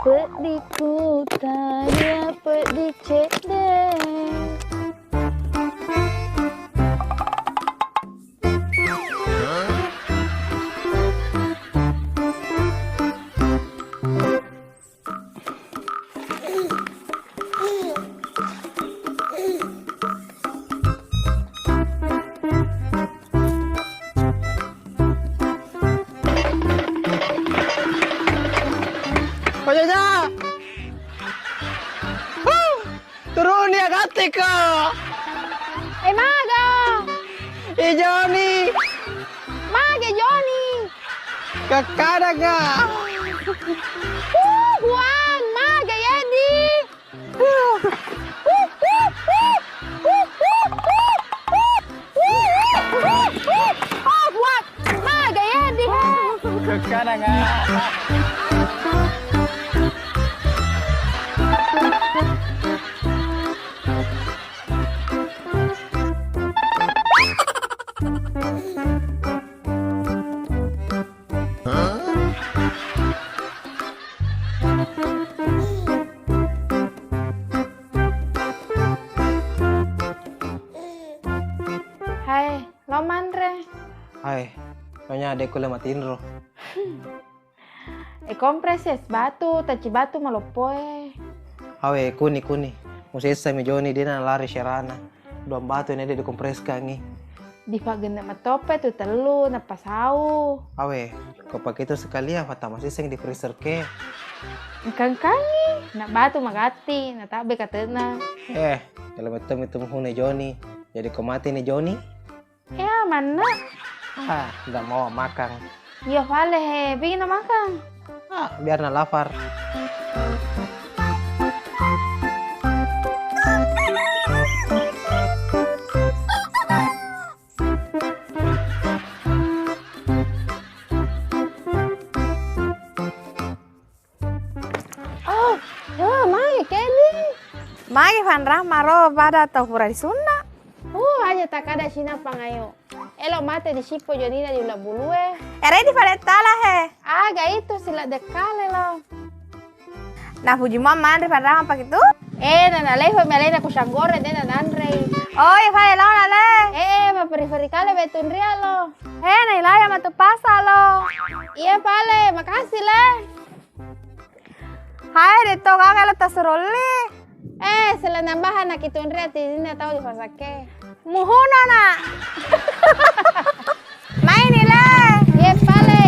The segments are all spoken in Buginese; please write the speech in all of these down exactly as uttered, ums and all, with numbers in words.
Peddiku tania peddi cedde. Ko Jaja! Huh! Turuni, agattiko! Eh, maga? Eh, Joni! Maga, Joni? Kakkadangnga! Uh, Puang, maga, Yedi? Oh, Puang, maga, Yedi? Kakkadangnga! Hai, lo manre? Hai, nyonya adekku le matinro. E kompres es batu, taci batu maloppoe. Awe, kuni, kuni. Musessa mi Joni, dena lari syarana. Duang batu ne de dikompreskangi. Dipagenne matoppe tu tellu, nappa sau. Awe, ko pake tu sekalian, fatta masesseng di freezer ke. Engkangkangi, na batu magatti, na tabbe katena. Eh, kalau betul itu muhune Joni. Jadi ko mati ni Joni? Iya, manna. Ah, nda mau makan. Iya, fale he, bikin makan. Ah, biar na lapar. Oh, oh, magi kedi? Magi fanrang maro pada tau pura disunna? Uh, aja takada sina pangayo. Elo mate di sippo jonina di ulang bulue. Ere di fale tala he. Aga itu sila dekkale lo. Napuji mua manre fanrang apa gitu? Eh, nana leho melena ku sanggore dena nanrei. Oh, iya fale lo nale. Eh, eh, maperi-feri kale betunria lo. Eh, nailaya matu pasa lo. Iya fale, makasih le. Hai, detto gaga lo tasurolli. Eh, selena bahan nakitunri ati dina tau di fasakke. Muhuno na. Maini le. Ye pale.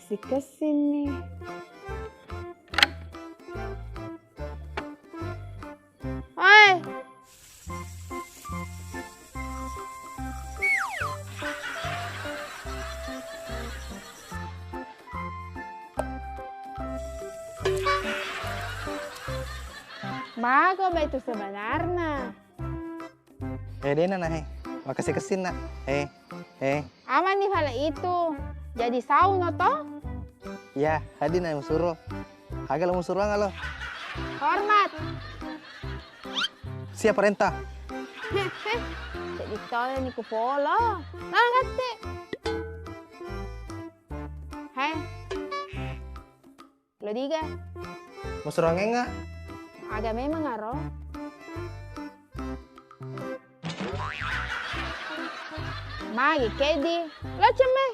Makessing-kessing ni. Oi. Maga bai tu sebenarna. Eh, dena na, he. Makessing-kessing na. Eh, eh. Amani fale itu. Jadi sauno to? Iya, hadi na musuro. Aga lo musuruang lo? Hormat. Siap parenta. Jadi tole ni ku polo. Nangatti. Hai. Lo diga? Musuruangengnga? Aga memang aro. Magi kedi? Lo cemme.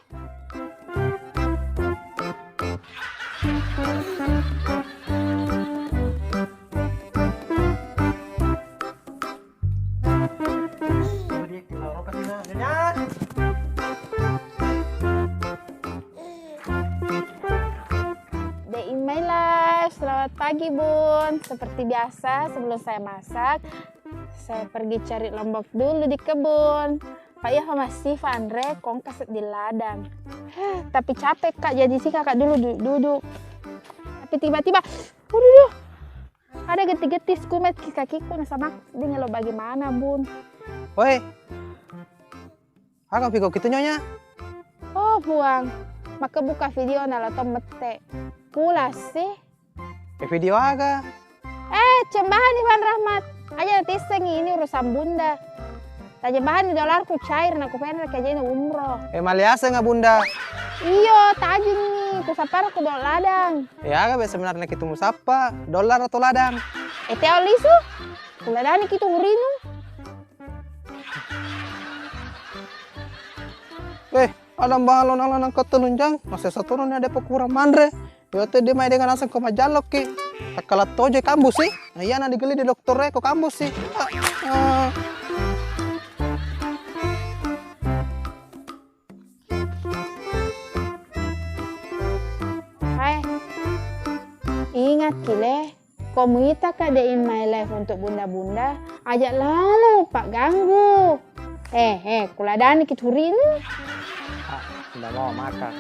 De Imai Live, selamat pagi Bun. Seperti biasa, sebelum saya masak, saya pergi cari lombok dulu di kebun. Pak, iya fa massi fa anre kongka seddi ladang. Tapi capek Kak, jadi si Kakak dulu duduk-duduk. Tapi tiba-tiba Uduh, ada geti-geti sikumet ki kakiku nasaba dingin lo bagaimana, Bun? Woi, aga piko kitu nyonya? Oh, Puang, maka buka video na lo to mette. Pulas sih. Eh, video aga? Eh, cembahan Iwan Rahmat. Aja natissengi ini urusan Bunda. Tajembahani dolarku cair na kupenreki ajena umroh. Eh, maliaseng, ah, Bunda. Iyo, tajinni, kusapparku dolo ladang. Eh, aga be sebenarnya kitu musappa, dolar atau ladang? Eh, teo lisu, kuladani kitu hurinu. Eh, ada mbalo nala nangka telunjang, masih satu ni ada pekurang manre. Yo te de mai dengan aseng ko majallokki. Takkala toje kambusi. Nah, iyana digelli di dokter ko kambusi. Ah, ah. Hai. Ingat ki le, ko muita ka de in my life untuk bunda-bunda, aja lalu pagganggu. Eh, eh, kuladani ki turinu. Ah, nda mau makan.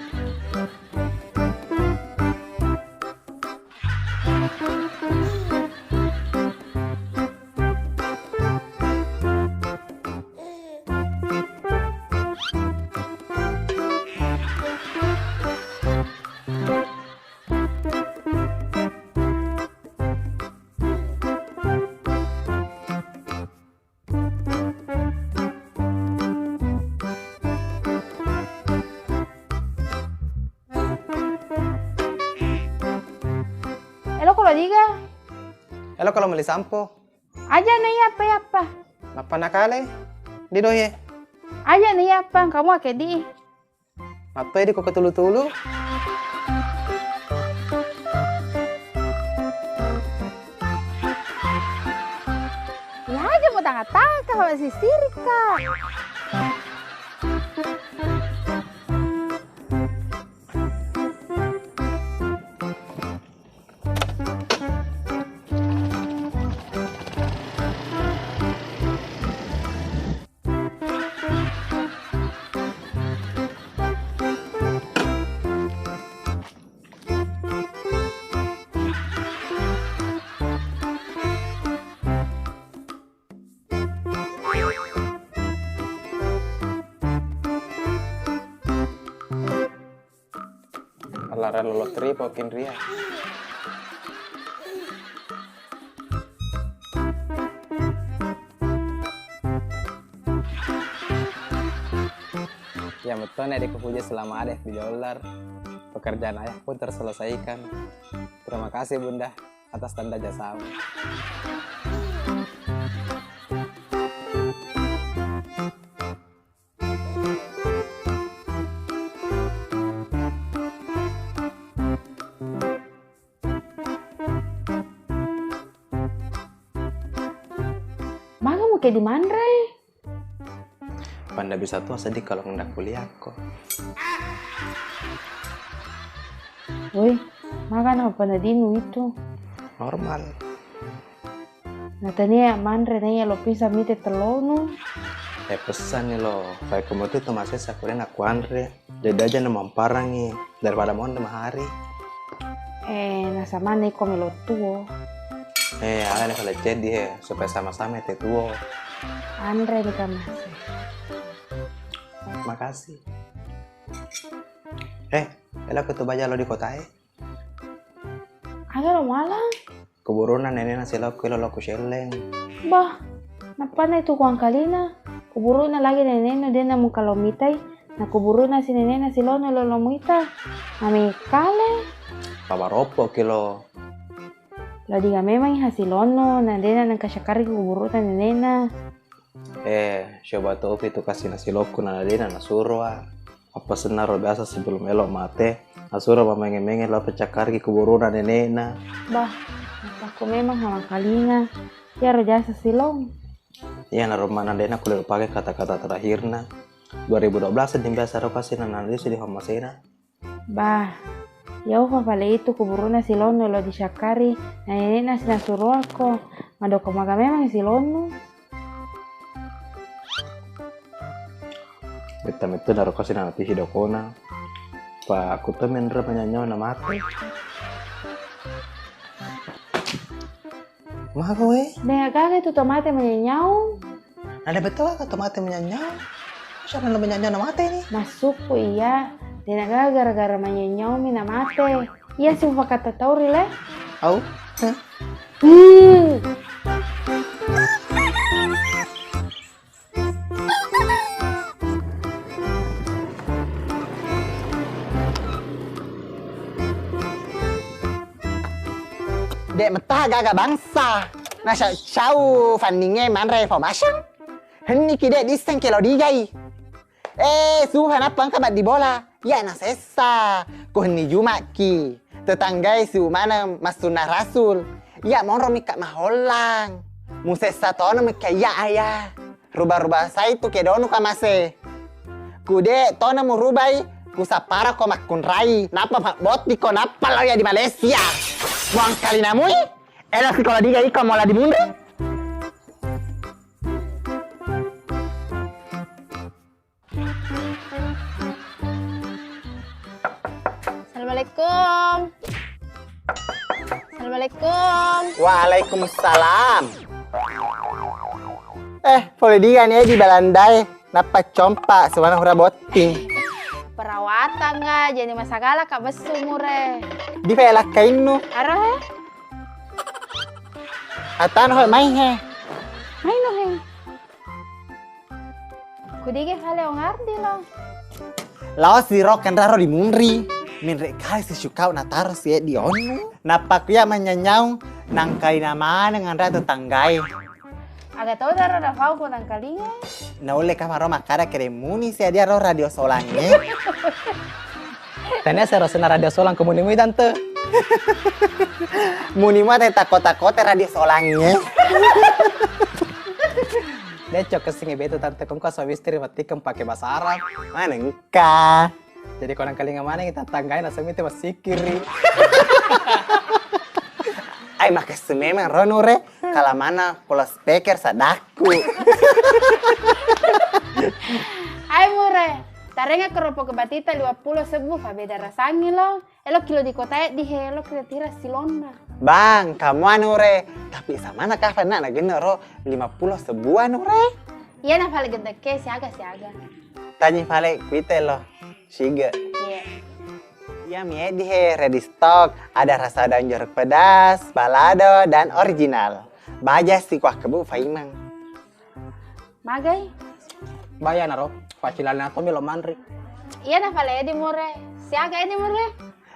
Elo ko lo diga? Elo ko lo meli sampo? Aja na iya apa, iya apa? Nappa nakale? Di doye? Aja na iya apa? Kamu ake di? Mattoi di ko ketulu-tulu. Ya aja mau tanga-tanga, kalau sisirika. Allara lolo tripo kinria. Ya, metto ne di kupuji selama ada di dolar. Pekerjaan ayah pun terselesaikan. Terima kasih, Bunda, atas tanda jasamu. Maga muke dimanre? Panda bisa tua sedih kalau ngendak kuliahko. Woi, maga na panda dinu itu? Normal. Natania manre naiya lo pisang mite tellonu. Eh, pesanni lo, fai komotu to masessa kure na kuanre. Jadi aja na mamparangi daripada monde mahari. Eh, nasamana iko melo tuo. Eh, ala ni fale ceddi he, supaya sama-sama te tuo. Anre ni kamase. Makasih. Eh, ela ko to baja lo di kotae. Aga lo mala? Kuburuna nenena silokku ilo lo kuselleng. Bah, nappanna itu kuangkalina. Kuburuna lagi nenena dena mukalo mitai. Na kuburuna si nenena silono lo lo muita. Mame kale. Pabaroppo ki lo. Lo diga memang hasilonno, na dena nengka syakari kuburuna nenena. Eh, coba topi tu kasi nasilokku na dena nasuroa. Appasenna ro biasa sebelum elo mate, nasuro mamenge-menge lao pacakkariki kuburuna nenena. Bah, aku memang hamangkalinga. Iyaro jasa silong. Iya, na rumah na dena kuliah pake kata-kata terakhirna. Dua ribu dua belas din biasa ro kasi na nalisi di hommasena. Bah, yaufa fale itu kuburuna silonno lo dicakkari, na nenena sinasuroakko, madoko maga memang silonnu. Betta metto naro kasi nanatisi dokona. Pa aku to menre manyanyau na mate. Maga we? Dé' gaga itu tomate manyanyau. Nada betul kan tomate manyanyau? Siapa yang manyanyau na mate ni? Maksudku iya, dé' gaga gara-gara manyanyau mi na mate. Iya sih, pakata tau ri le. Au? Hah? Hmm. Dé' metta gaga bangsa. Nasa cau fanninge manre information. Henniki dé' disseng kelo digai. Eh, suha nappa engka maddi bola. Iya nasessa. Ko henni Juma'ki. Tetanggae siu maneng massunna rasul. Iya monro mikka mahollang. Musessa tono mikka iya ayah. Ruba-ruba sai tu kedonu kamase. Ku dé' tona murubai, ku sappara ko makkunrai, nappa mabbotti ko nappa lao iya di Malaysia. Muangkali namui, elo sikola diga iko mola di munri. Assalamualaikum. Assalamualaikum. Waalaikumsalam. Eh, pole dia ni di Balandae, nappa compa semana hura botting. Perawatan ga, jadi masagala ka bessu mure. Di pe lakkainnu. Aro he? Atano he mai he. Mai no he. Kudige fale ongardi lo. Lao siro kenraro di munri. Menre kali si syukau nataro si di onu. Nappa kuya manyanyau nangkaina maneng anra tetanggae. Aga tau daro dafau ko nangkalinga. Naulle ka maro makkada kere muni si dia ro radio solangnge. Tania sero sena radio solang ko muni-muni tante. Muni mua te takko-takko te radio solangnge. Decok kessinge betu tante kongko so misteri mati kempake basara. Mana engka? Jadi ko nangkalinga maneng tetanggae naseng mite massikiri. Ai makessing memang ro nure, kala mana ko loudspeaker sadakku. Ai mure, tarenga keropo ke batita lima pulo sebbu fa beda rasangi lo. Elo kilo di kotae di he, elo kilo tira silonna. Bang, kamu anu re, tapi samana kafa na genna ro lima pulo sebbu anu re? Iya na fale gendekke siaga-siaga. Tanyi fale kuite lo. Siga. Iya. Iya mi eddi he, ready stock. Ada rasa daun jeruk pedas, balado, dan original. Baja si kuah kebu faimang. Magai? Baya naro, facilalna to melo manri. Iya na fale eddi mure. Siaga eddi mure?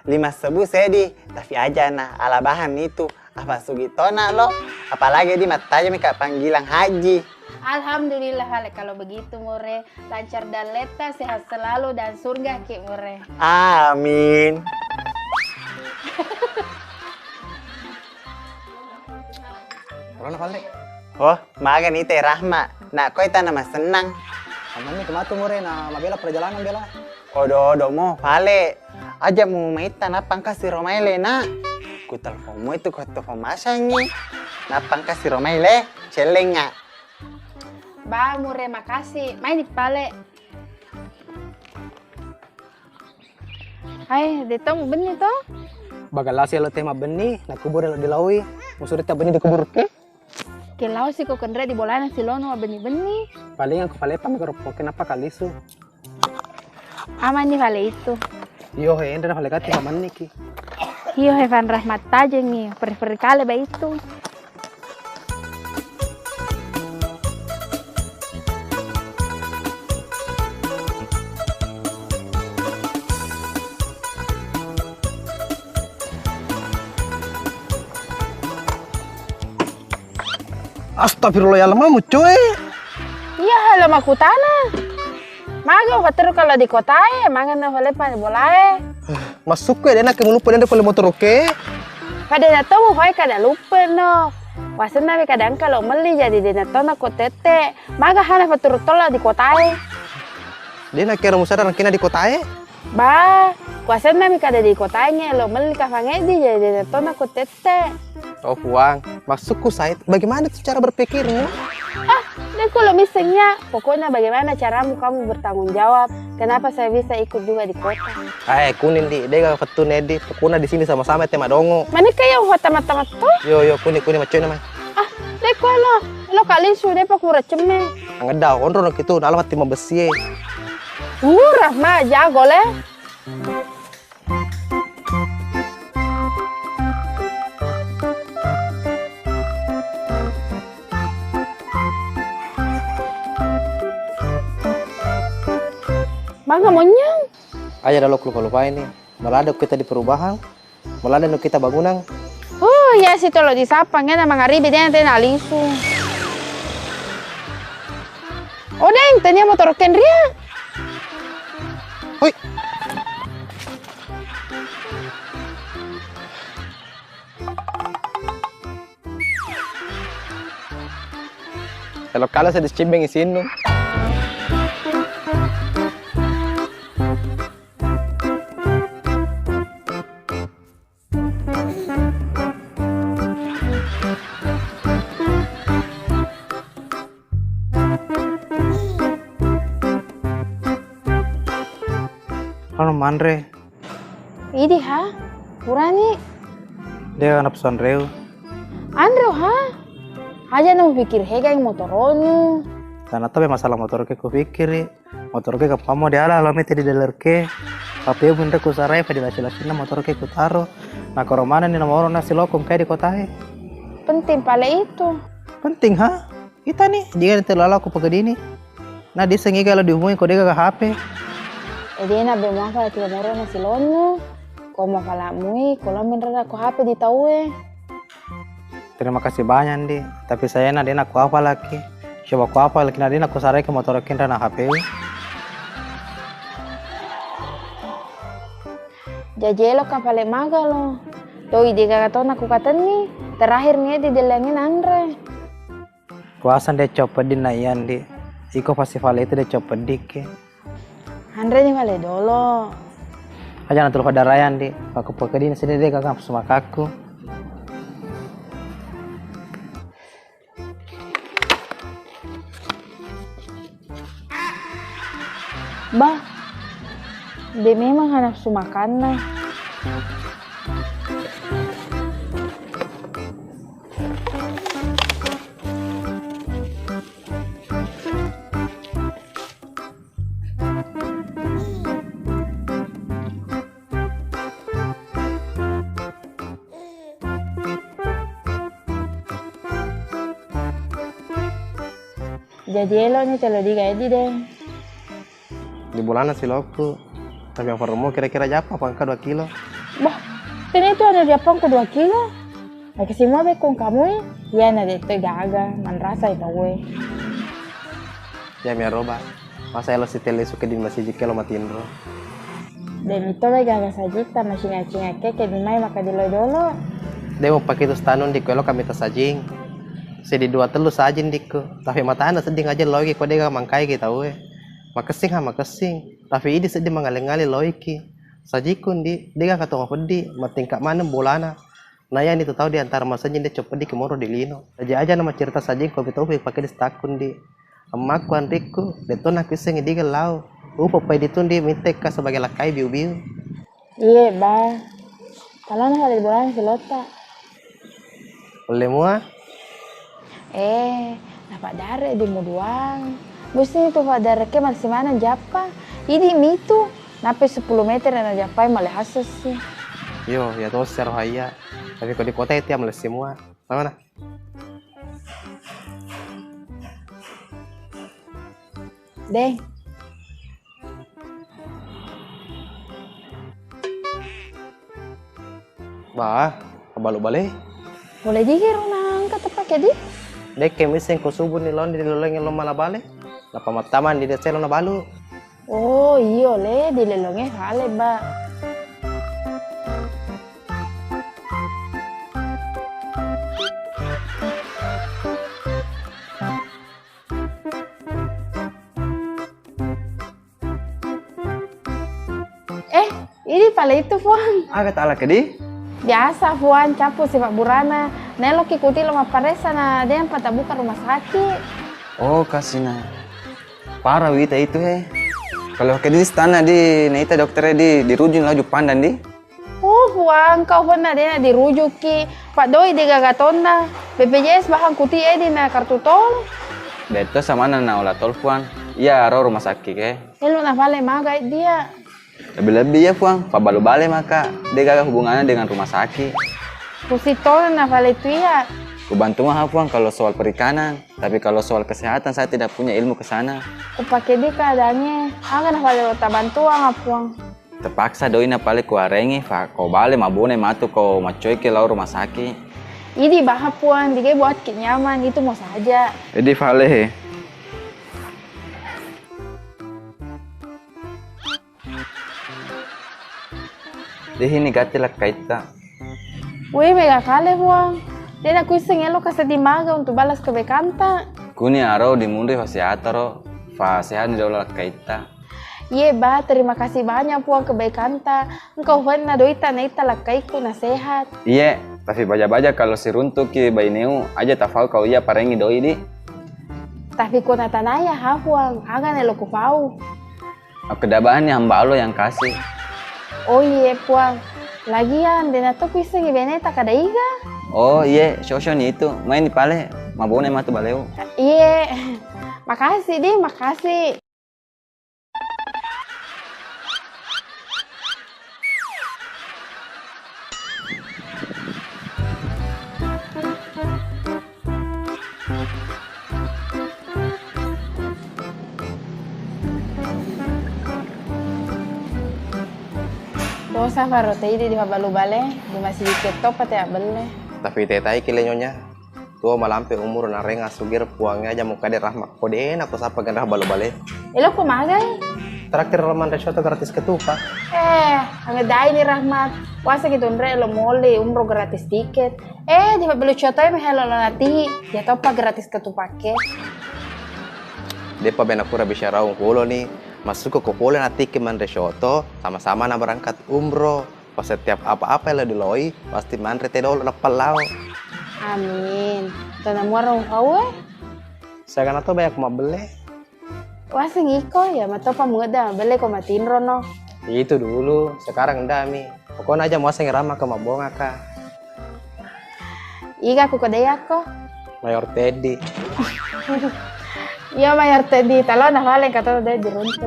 Lima sebu sedi, tapi aja na ala bahan itu. Apa sugi tona lo? Apalagi di mattajami ka panggilan haji. Alhamdulillah fale kalau begitu mure. Lancar dalletta, sehat selalu, dan surga ki mure. Amin. Rono fale. Oh, maga ni te Rahma. Nak koi tana masennang. Amanni kematu mure na mabela perjalanan bela. Odo-odo mo fale. Aja mu maitta nappa engka si romai le na. Ku telepon mu itu ku telepon masangi. Nappa engka si romai le cellenga. Ba mure makasih. Mai ni pale. Hai, de tau benni to? Bagala si lo tema benni, na kubur lo dilaui. Musuri ta benni di kubur ke? Ke lao si ko kenre di bolana si lono benni-benni. Paling aku pale pa mega ropoke nappa kalisu. Amanni fale itu. Iyo he, enre na fale gatti pamenniki. Iyo he, fan rahmat tajengi, perih-perih kale ba itu. Astagfirullahaladzim, mucoi. Iya, halo makutana. Maga upateru kalau di kotae, maga na fale pa bolae. Masukku ya, dena ke mulupu dena pole motoroke. Pada na to mu fai kada lupa no. Wasenna mi kada engka lo melli jadi dena to na ko tette. Maga hana faturu tola di kotae. Dena kero musada rangkina di kotae. Ba, kuasenna mi kada di kotae nge lo melli kafangeddi jadi dena to na ko tette. Oh Puang, maksudku Said, bagaimana tuh cara berpikirmu? Ah, Dé' kulo misseng iya, pokoknya bagaimana caramu kamu bertanggung jawab, kenapa saya bisa ikut juga di kota? Eh, kuning di, dé' ga fettune di, pokoknya di sini sama-sama te madongo. Manikka iya ufa tama-tama to? Yo, yo, kuning, kuning, macam mana? Ah, dé' kulo, lo kali su, dé' pakura cemme. Angedda, onro no kitu, nala mati mabessi e. Ura, ma, jago le. Manga monyang? Aja dalo lupa-lupa ini. Malah ada kita di perubahan. Malah ada kita bangunan. Oh, iya sih, tolo disapa, ngena mangaribi dia nanti nalisu. Oh, Deng, tania motor Kendria. Hui. Kalau kalah saya dicimbeng isinnu. Halo, manre. Idi ha? Purani? Dia anak pesan reu. Anre ha? Aja na pikir hegang motoronu. Tanah tapi masalah motor ke kupikiri. Motor ke kapammo diala lo mete di dealer ke. Tapi minta ku sarai pa di lasi-lasinna motor ke kutaro. Nah, koro mana ni nomoro nasi lokong kayak di kotae. Penting pale itu. Penting ha? Kita ni, jika nanti lalo aku pegedini. Nah, dia sengi kalau dihubungi kode ke H P. Jadi na be mafa ti nomoro nasi lonu. Ko mau kalamui, ko lo menrada ko H P di taue. Terima kasih banyak, Ndi. Tapi saya na dena kuapa lagi. Coba kuapa lagi na dena kusarai ke motor kenra na H P. Jaji elo kapale maga lo. Toi de gaga tona kukatenni. Terakhir ni di delengi nanre. Kuasa de copeddi na iya, Ndi. Iko pasti fale itu de copeddi ke. Anre ni fale dolo. Aja na tulu pada raya, Ndi. Paku pekedi na sini de gaga nafsu makakku. Bah, de memang ha nafsu makanna. Jaji eloni celo diga eddi de. Di bolana silokku. Tapi yang perlu kira-kira jappa pangka dua kilo. Bah, tena itu ada jappa ko dua kilo. Lagi semua bekong kamu ya. Iya na detto gaga, manrasa itu gue. Ya miaroba. Masa elo sitelle suke di masiji ke lo matinro. Demi to we gaga sajitta masinga-singa ke ke dimai maka dilo dolo. De mo pakitu stanun dikku elo kami tasajing. Sedi dua tellu sajing dikku. Tapi matana sedding aja logi ko dega mangkai ki tau e. Makessing ha makessing. Tapi idi sedding mangale-ngale loiki. Sajikku ndi dega katonga peddi matingka maneng bolana. Nayani tu tau di antara masenjing de copeddi ki monro di lino. Aja-aja na macerita sajing ko bitopi pake di stakku ndi. Emmakku anrikku, detto nakuissengngi diga lao. Upeppai ditu ndi mittekka sebagai lakkai biu-biu. Iye, ba. Talana pada di bolana silotta. Ulle mua? Eh, napaddare di muduang. Musti tu paddare ke massimana jappa. Idi mitu, nape sepuluh meter na jappai male hasessi. Yo, ya to sero haiya. Tapi ko di kota itu ya male semua. Mana? Deng. Bah, kabalu bale. Boleh jigiro nangka tepake di? Dekke misseng ko subuh ni lawan di lolongi lo mala bale. Napa mattaman di desa lo na balu. Oh iyo le, di lelonge fale ba. Eh, ini pale itu, Fuang. Aga tala kedi? Biasa, Fuang, capu sepak burana. Neloki kuti lo mapparessa na dia yang patabuka rumah sakit. Oh, kasina. Parah wita itu, he. Kalau kedis tanah di naita dokter di, dirujuk laju pandang di. Oh, Puang, kau pernah dena dirujuki. Pak Doi de gaga tonna. B P J S bahang kuti edi na kartu tol. Detto samana na ola tol, Puang. Iya, ro rumah sakit ke. Elo na pale maga dia. Lebih-lebih ya, Puang, pabbalu bale maka de gaga hubungannya dengan rumah sakit. Pusing tona na pale tu iya. Kubantu maha, Puang, kalau soal perikanan, tapi kalau soal kesehatan saya tidak punya ilmu ke sana. Kupake di keadaannya, aga na pale lo tabantuang, Puang. Terpaksa doi na pale kuarengi, fa ko bale mabone matu ko maccoi ke lao rumah sakit. Idi baha, Puang, diga buat ki nyaman, itu mau saja. Edi fale he. Dehi ni gatti lakkaitta. Weh, mega kale, Puang. De na kuisseng elo kaseddi maga untuk balas kebaikanta. Kuni aro dimunri fa sehat ro, fa sehat ni dolo lakkaitta. Iye, Bah, terima kasih banyak, Puang, kebaikanta. Engkau fenna doita naitta lakkaiku na sehat. Iye, tapi baja-baja kalau siruntuki baineu, aja tafau kau iya parengi doi di. Tapi ko natanaya ha, Puang, aga na elo kupau. Makkedabani hamba Allah yang kasih. Oh iye, Puang. Lagian, dena to kuissengi beneta kada iga. Oh iye, sosoni itu. Maini pale, mabone matu baleu. Iye. Makasih di, makasih. Dosa faro tei di, di pabbalu bale, di masigi ketto pate abbelle. Tapi tetai ki le nyonya. Tuo malampe umur nareng asugir puangnge aja mukade Rahmat. Ko dena ko sapa genrah balo bale. Elo ko magai? Terakhir lo manre soto gratis ketupat. Eh, angedai ni Rahmat. Puasa gitu nre lo mole umro gratis tiket. Eh, di pabbalu coto e mehelo lo nati. Ya toppa gratis ketupakke. Depa bena kura bisa raung polo ni. Masuk ko pole natiki manre soto, sama-sama na berangkat umroh. Pas setiap apa-apa yang diloi, pasti manre teh dolo nappa lao. Amin. Tona muaro ufaue? Saya kan atau banyak mabbelle. Waseng iko ya, matopa muda belle ko matinro no. Itu dulu, sekarang nda mi. Pokoknya aja muaseng rama ke mabonga ka. Iga ku kodeyakko? Mayor Teddy. Iya, Mayor Teddy. Talo na fale kato de diruntu.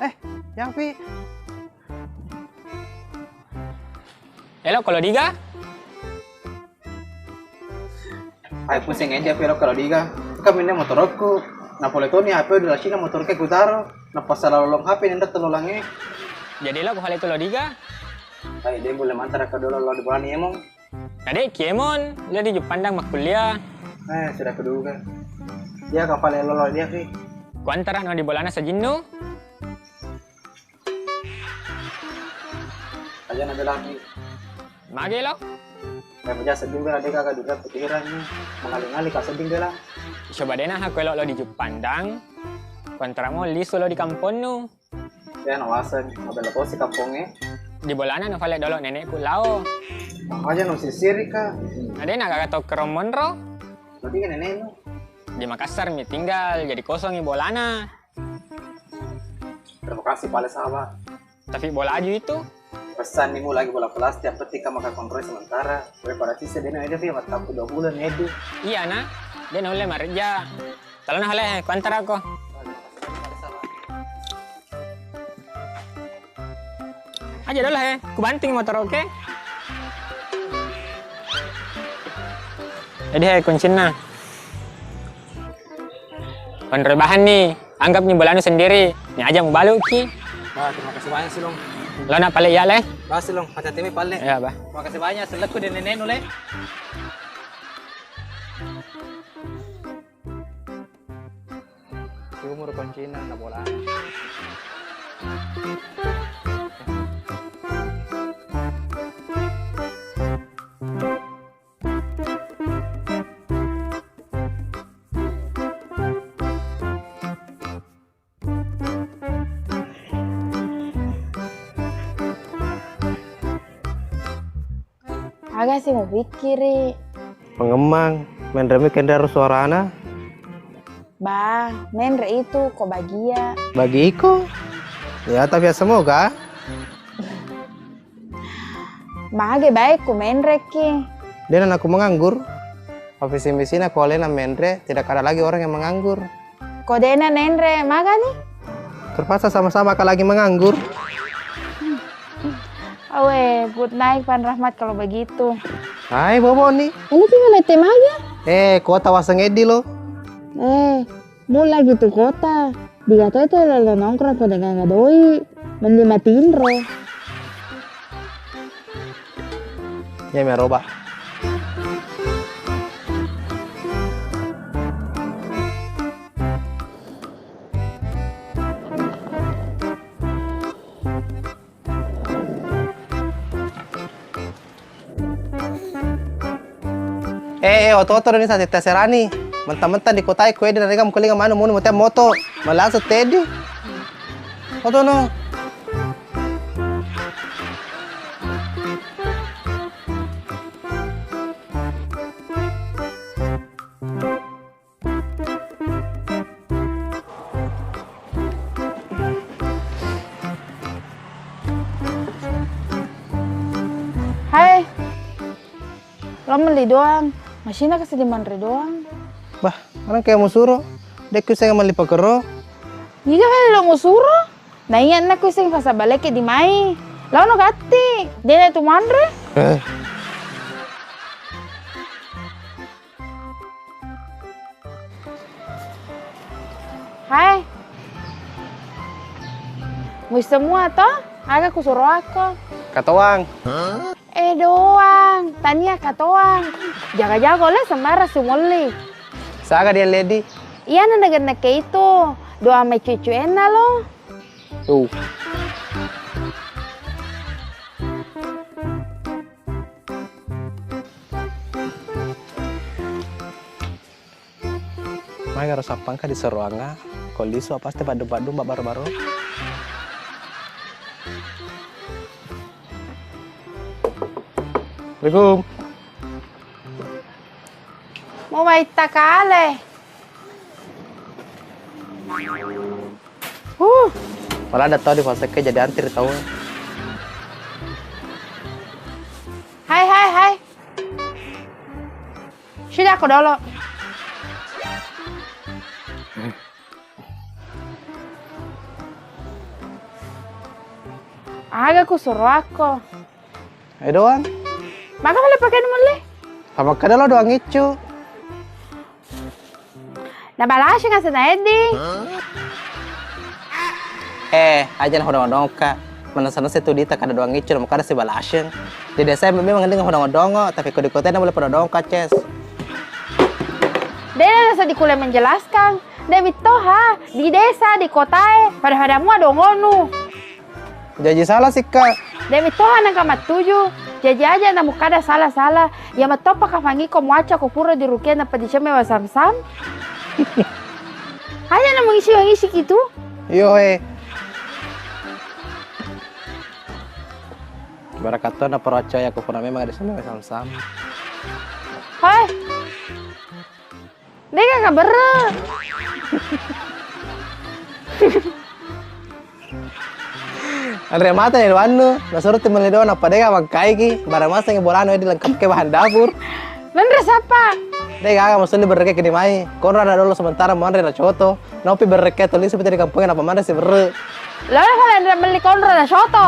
Eh, Yang Pi. Elo kalau diga? Ai pusing aja Pi, elo kalau diga. Kan minne motorokku. Nah, pole toni H P di lasina motorokku kutaro. Nah, pas salah lolong H P nenda telolange. Jadi lo ko hale kalau diga? Ai, dia boleh mantar ke dulu lo di bulan ini, Mong. Tadi Kiemon, dia di Jepandang makkuliah. Eh, sudah kuduga. Dia kapal lolo dia, Pi. Kuantara no di bolana sajinnu. Aja na bela, Pi. Mage lo? Kayak aja sedih bela, dia kagak juga pikiran nih. Mengalir-ngalir kak sedih bela. Coba deh nah, aku elo lo di Jepandang. Kuantara mo lisu lo di kamponnu. Ya, nawaseng, mabela tosi kampongnge. Di bolana nafale dolo nenekku lao. Makanya no sisiri ka. Ade na gaga tau kero monro. Berarti kan nenekmu. Di Makassar mi tinggal, jadi kosong i bolana. Terima kasih pale sahabat. Tapi bola aju itu. Pesan nimu lagi bola plastik, yang penting kamu akan kontrol sementara. Daripada sisa dena ada via waktu dua bulan edu. Iya na, dia nulle marja. Talana hale, kuantara ko. Aja dolo he, kubanting motor oke. Jadi he kuncinna. Kontrol bahan nih, anggap nih bolanu sendiri. Nih aja mau balu ki. Wah, terima kasih banyak sih, Long. Lo nak pale ya le? Bah, sih, Long, hati-hati mi pale. Ya bah. Terima kasih banyak, seleku dan nenekmu le. Sumur kuncina na bola. Aga si mupikkiri? Pengemmang, menremi kenre ro suarana. Ba, menre itu ko bagia. Bagi iko? Ya, tapi semoga. Mage baik ku menreki. Dena naku menganggur. Pabisi-bisina ko alena menre, tidak ada lagi orang yang menganggur. Ko dena nenre, magani? Terpaksa sama-sama ka lagi menganggur. Awe, good night, Pan Rahmat, kalau begitu. Hai, Bobo ni. Ini sih ngeliat tema aja. Eh, kota waseng eddi lo. Eh, mu lagi tu kota. Digato itu lo nongkrong ko dengan doi. Mending mati inro. Iya, meroba. Eh, eh, oto-oto doni sa tette serani. Mentang-mentang di kotae ko edi narega mukelinga manu munu motea moto. Malasa tedi. Oto no. Hai, lo melli doang. Masina kasi dimanre doang. Bah, orang kayak mau suruh. Dek kuiseng melli pakero. Iya kali lo mau suruh. Nah, iya, nak kuiseng pasal balik di mai. Lo no gatti. Dia tu manre. Eh. Hai. Mui semua to? Aga kusuro ako. Katoang. Eh doang, tania katoang. Jaga-jaga le sembarang sumolli. Saga dia ledi? Iya na nagennekke itu. Doang mai cucu enna lo. Tuh. Maega ro sappangka diseroanga, ko lisu pasti paddung-paddung babbaro-baro. Assalamualaikum. Mau maitta kale. Huh, malah ada tau di paseke jadi antri tau. Hai, hai, hai. Sini aku dulu. Aga ku suruh aku. Ayo doang. Maka mulai pakai mulai? Sama kada lo doang icu. Na balaseng asena eddi. Eh, aja na hodong-hodong ka. Manasa-nasa tu dita kada doang icu, kada si balaseng. Di desa memang mending hodong-hodong, tapi ko di kota na boleh pada hodong ka, Ces. De' nasa dikule menjelaskan. De' mittoha, di desa, di kotae, pada-pada mua dongonu. Jaji salah sikka. Demi Tuhan engka mattuju. Jaji aja namukkada sala-sala. Iya mattoppa kafangiko muaca ko pura dirukia nappa dicemme wa sam-sam. Aja na mengisi-mengisi kitu. Iyo he. Barakatto na percaya ko pura memang ada sama sam-sam. Hoi. Dega kaberre. Anre mata ni doannu, nasuro ti melli doang, nappa dega makkaiki, barang masengi bolana, wedi lengkapke bahan dapur. Menre sappa? Dega aga masulli berreke kini mai. Konro ada dolo sementara manre na coto. Nopi berreke tuli seperti di kampungnya, napa manre si berre. Lo kalian melli konro na coto.